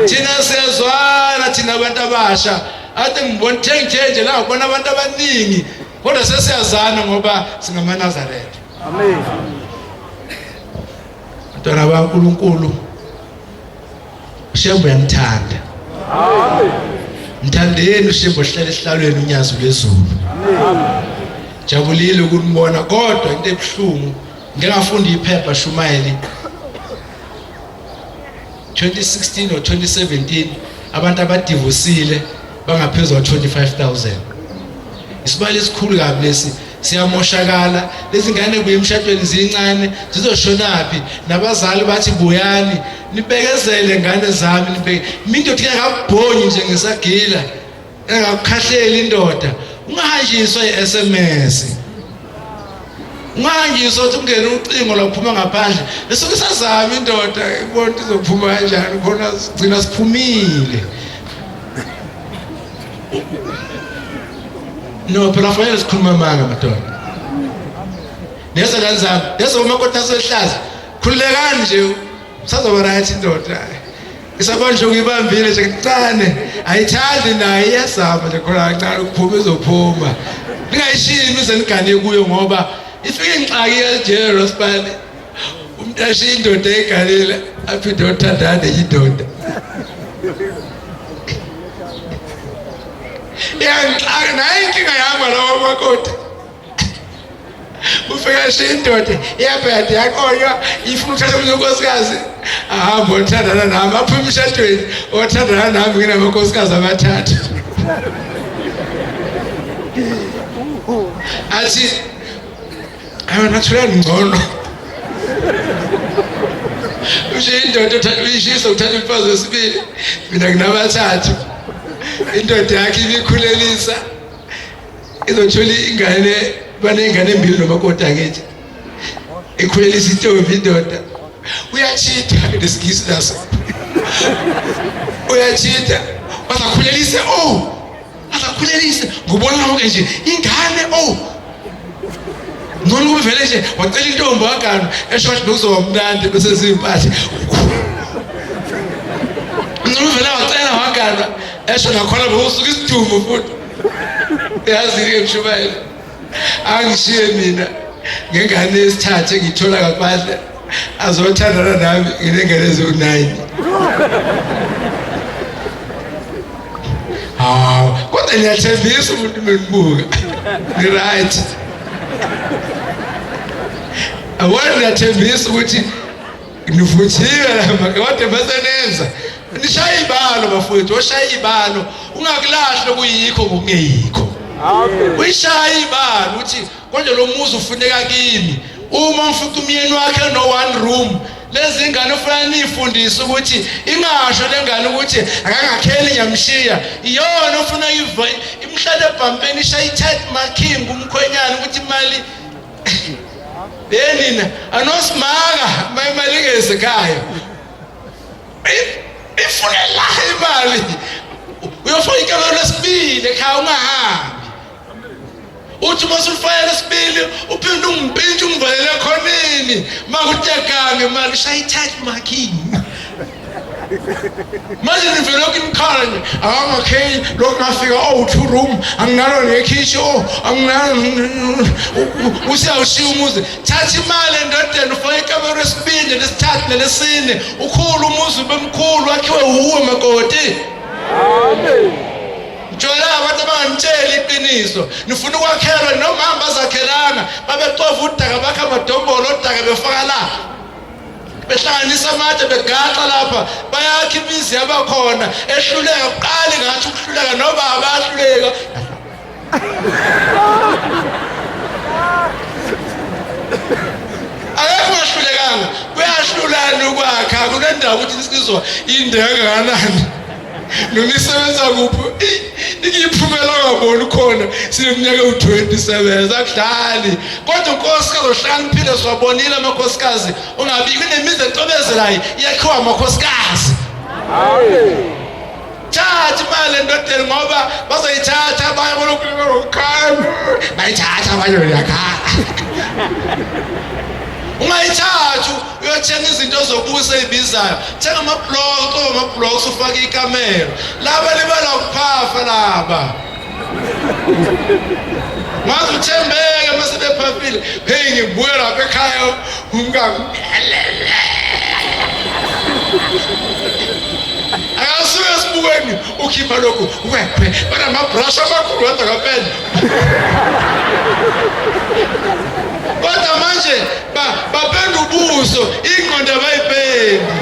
Thina siyazwana thina abantu abasha. Ade ngibona ngithe nje la ngibona abantu abaningi kodwa sesiyazana ngoba singamaNazaretha. Amen. Bantwana baNkulunkulu uShembe uyamthanda. Amen. Mthandeni uShembe ohlala esihlalweni unyazi lwezulu. Amen. Jabulile ukunibona kodwa into ebuhlungu ngike ngafunda iphepha Shumayeli 2016 or 2017 abantu abadivosile bangaphezulu kwa 25000 isibalo esikhulu kabi lesi siyamoshakala lezi ngane buye emshadweni zincane zizoshonaphi nabazali bathi buyani nibekezele ngane zami nibeke mina indoda ingakabhonyi nje ngesagila engakukhahleli indoda ungahanjiswa i-SMS ungahanjiswa ukuthi ungene ucingo lwaphuma ngaphandle esuke isazama indoda ibona ukuthi izophuma kanjani khona sigcina siphumile no phela fanele sikhuluma amanga madoda neza kanzami neza umakoti asehlaza khululekani nje sazoba right indoda isabanje ukuyibambile nje kuncane ayithandi naye iyazama nje khona kancane ukuphuma izophuma ningayishiyi imize nigane kuyo ngoba ifike ingxaki yejele rosibane umuntu ashiye indoda egalile aphinde othandana nenye indoda iyangixaka naye inkinga yami lawo makoti ufika ashiye indoda iyabheda yaqonywa ifuna ukuthatha omunye unkosikazi ahambe othandana nami aphume emshadweni othandana nami nginamakhosikazi amathathu athi ayi nathulani ngcono ushiye indoda uthatha uyishisa uthatha umfazi wesibili mina nginabathathu indoda yakhe ibikhulelisa izothola ingane baney'ngane embili nomakoti akithi ikhulelisa intombi indoda uyachitha nesingisi naso uyachitha bazakhulelise oh azakhulelise ngubona konke nje ingane oh ngcono kube vele nje wacela intombi wagana esho kathi bekuzoba mnandi bese ziyimpahla ngcono vele wacela wagana esho nakhona bekusuka isidumo futhi yazi-ke mshumayela angishiye mina ngengane yesithathu engiyithola ngaphandle azothandana nami nginengane eziwu-nine hawu kodwa niyathembisa umuntu menibuka ni-right awona niyathembisa ukuthi nivuthiwe lapha kodwa bese nenza nishaya ibalo bafowethu oshaya ibalo ungakulahli okuyikho ngokungeyikho uyishaya ibalo uthi konje lo muzi ufuneka kimi uma ngifica umyeni wakhe no one room lezi ngane ufuna niyifundise ukuthi ingasho lengane ukuthi akangakheli ngiyamshiya iyona ufuna imhlale ebhampeni ishaye i-tight marking kumkhwenyana ukuthi imali Nina anosimaka mayimali ingezi ekhaya. Ifune la imali. Uyofaka ikamelo lesibili ekhaya ungahambi. Uthi uma usufaka lesibili uphinde ungimpintshe ungivalele ekhoneni. Makutekange imali ushaya i-tight marking. Manje nivele lokhu nikhala nje akangakheli lokhu ngafika oh two room anginalo nekhishi oh anginalo usiyawushiya umuzi thatha imali endodeni ufake ikamero esibili lesithathu nelesine ukhulu umuzi ube mkhulu wakhiwe wuwe makoti. Amen. Ngijwayele abantu abanganitsheli iqiniso. Nifuna ukwakhelwa noma bazakhelanga babexova udaka bakha amadombolo odaka befaka la. Behlanganisa amatshe begaxa lapha bayakha imizi yabakhona ehluleka kuqali ngathi ukuhluleka nobaba ahluleka. Akekho ongahlulekanga kuyahlulana ukwakha kunendawo ukuthi insizwa inde kangakanani noma isebenza kuphi ikiphumela ongaboni khona sineminyaka ewu-20 sebenza akudlali kodwa unkosikazi ohlakaniphile siwabonile amakhosikazi ungabi kunemizi ecobezelayo iyakhiwa amakhosikazi. Thatha imali endodeni ngoba bazoyithatha abanye bolokukhala bayithatha abanye uyakhala. Ungayithathi uyothenga izinto zobusa ezibizayo. Thenga ama-blocks, ucobe ama-blocks ufake ikamero. Laba libala ukuphafa laba. Ngaze uthembeke uma sebephafile. Hey ngibuya lapha ekhaya umkami. Akasuke esibukweni ukhipha lokhu wephe banamabrush amakhulu wenza kapenda. Kodwa manje bapenda ubuso ingqondo abayipendi.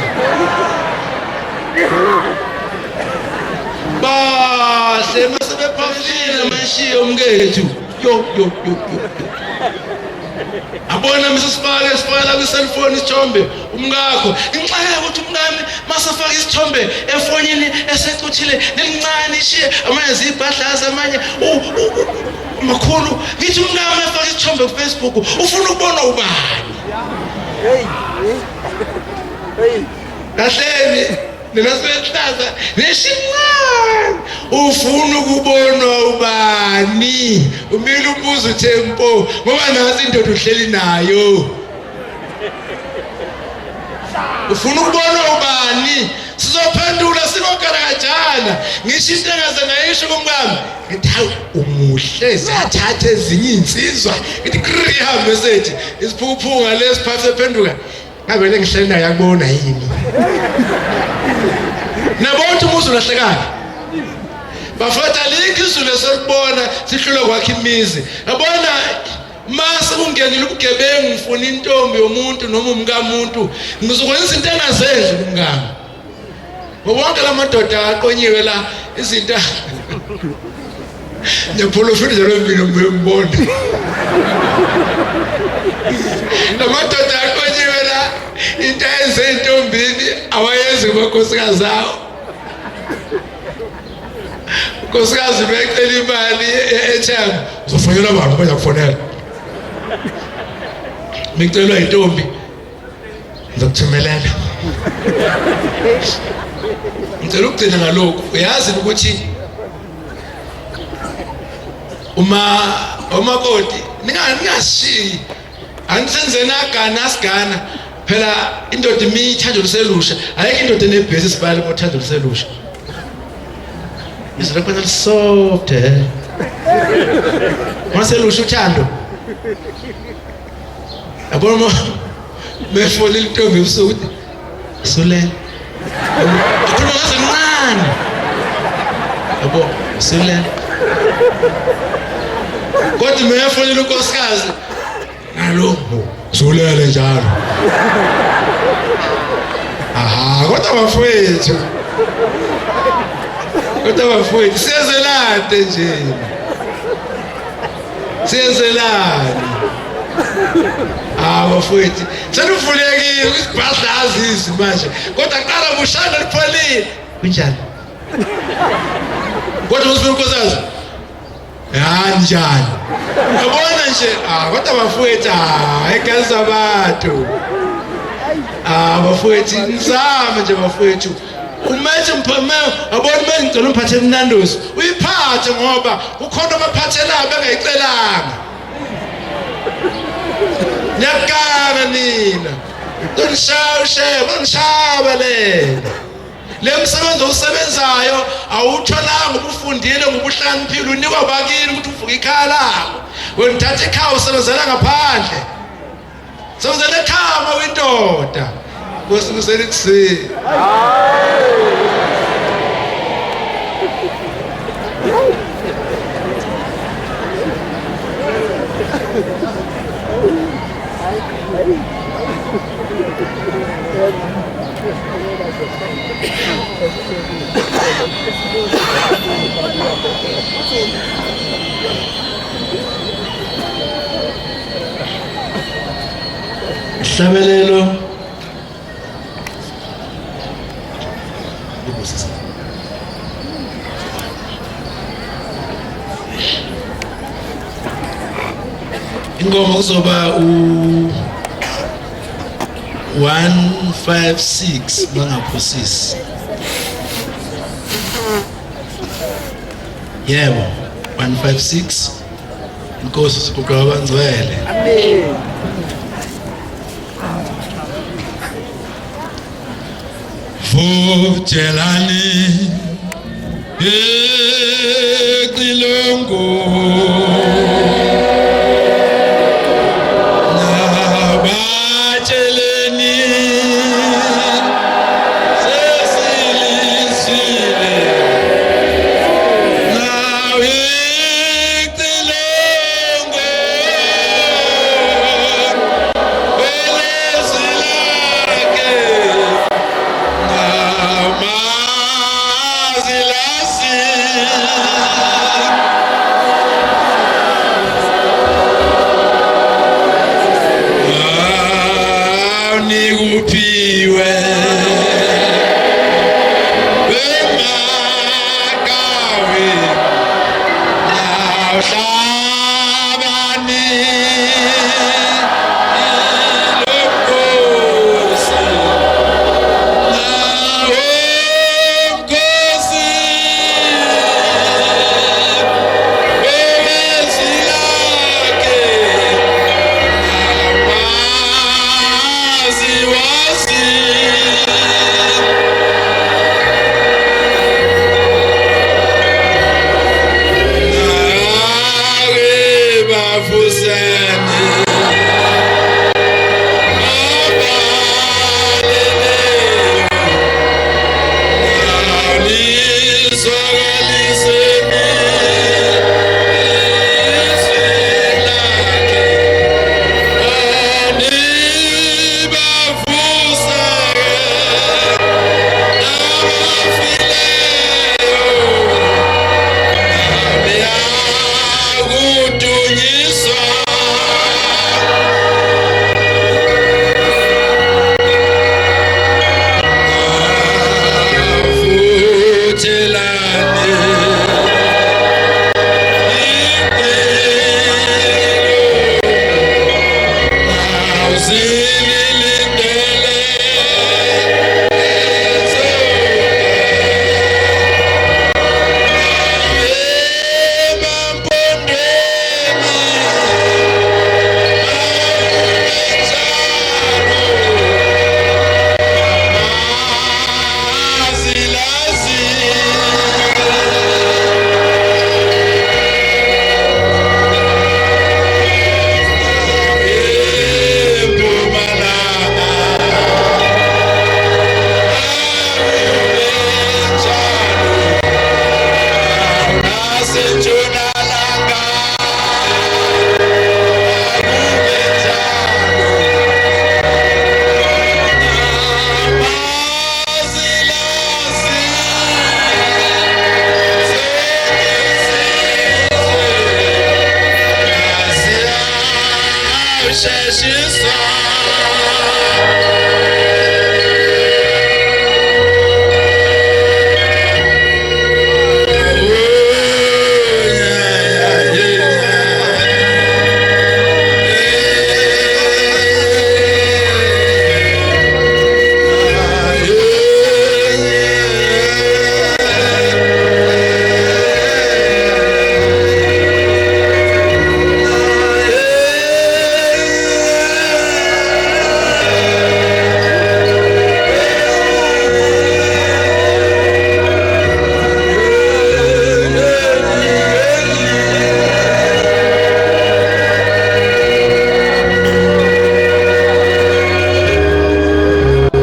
Bahle mase bephafile mashiye umkethu. Yo yo yo yo. Abona mase sifake sifakela kwi-cellphone isithombe umkakho. Inxaka ukuthi umkami masafaka isithombe efonini esecuthile lelincane ishiye amanye zibhadlaza amanye makhulu ngithi umkami afaka isithombe ku-Facebook ufuna ukubona ubani? Hey. Hey. Kahleni nina sibehlaza neshincane ufuna ukubonwa ubani? Umile umbuzo uthe mpo ngoba nasi indoda uhleli nayo. Ufuna ukubonwa ubani? Sizophendula sikogaragajana. Ngisho into engaze ngayisho kumkami. Ngithi hawu umuhle zathatha ezinye insizwa. Ngithi kriya message isiphukuphuka lesi phasi ephenduka. Ngabe le ngihleli naye yakubona yini? Nabona ukuthi umuzi ulahlekaphi? Bafowethu alikho izulu eselibona sihlulwe kwakha imizi. Yabona mase kungenile ubugebengu ngifuna intombi yomuntu noma umkamuntu ngizokwenza into engazenzi kumkami. Ngoba wonke la madoda aqonyiwe la izinto ngiyaphula futhi njalo mina ngiyembona. La madoda aqonyiwe la into ayenze entombini awayenzi kumakhosikazi awo. Unkosikazi becela imali e-ATM uzofonelwa bani baza kufonela. Micelwa intombi ngizokuthumelela. Ngicela ukugcina ngalokhu uyazi ukuthi uma omakoti ningashiyi anisenzeni agana asigana phela indoda imi ithando luselusha ayikho indoda enebhesi sibale ngothando luselusha izwi lakhona lisoft eh maselusha uthando yabona uma befonela intombi ebusuku ukuthi sulele akhuluma ngaze ncane yabo sulele kodwa mina efonela unkosikazi nalo zulele njalo aha kodwa bafowethu kodwa bafowethu siyezelade nje siyenzelani ah bafowethu seluvulekile isibhadlazi izwi manje kodwa qala bushana lipholile kunjani kodwa usifuna unkosikazi Kanjani? Yabona nje, ah kodwa bafowethu, ah egazi abantu. Ah bafowethu, nizame nje bafowethu. Umethe mpheme, yabona uma ngicela umphathe eMnandosi, uyiphathe ngoba kukhona abaphathelayo bengayicelanga. Niyakana nina. Donishaya ushaya, bonishaya lena. Le msebenzi owusebenzayo awutholanga ubufundile ngobuhlakaniphile unikwa bakini ukuthi uvuke ikhaya lakho. Wena uthatha ikhaya usebenzela ngaphandle. Sebenzela ekhaya uma uyindoda. Nkosi kuselikusini. Ihlabelelo Ibusise. Ingoma kuzoba u 156 mangaphosisi. Yebo, 156. Inkosi siguqa abangcwele. Amen. Vutelani icilongo nabatsheleni sesilisile nawe icilongo welezi lakhe namazilasi. Nikuphiwe wemakawe nawuhlabani ilomkhosi nawomkhosi wezwi lakhe namaziwazi. Nawe bafusane abaleleyo nalizwakaliseni izwi lakhe anibavuse nabafileyo niyakudunyiswa. Futhelani nawuzililindele emampondweni mazilazi. Empumalanga njalo nasentshonalanga akube njalo namazilazi sekesizwe siyasheshiswa.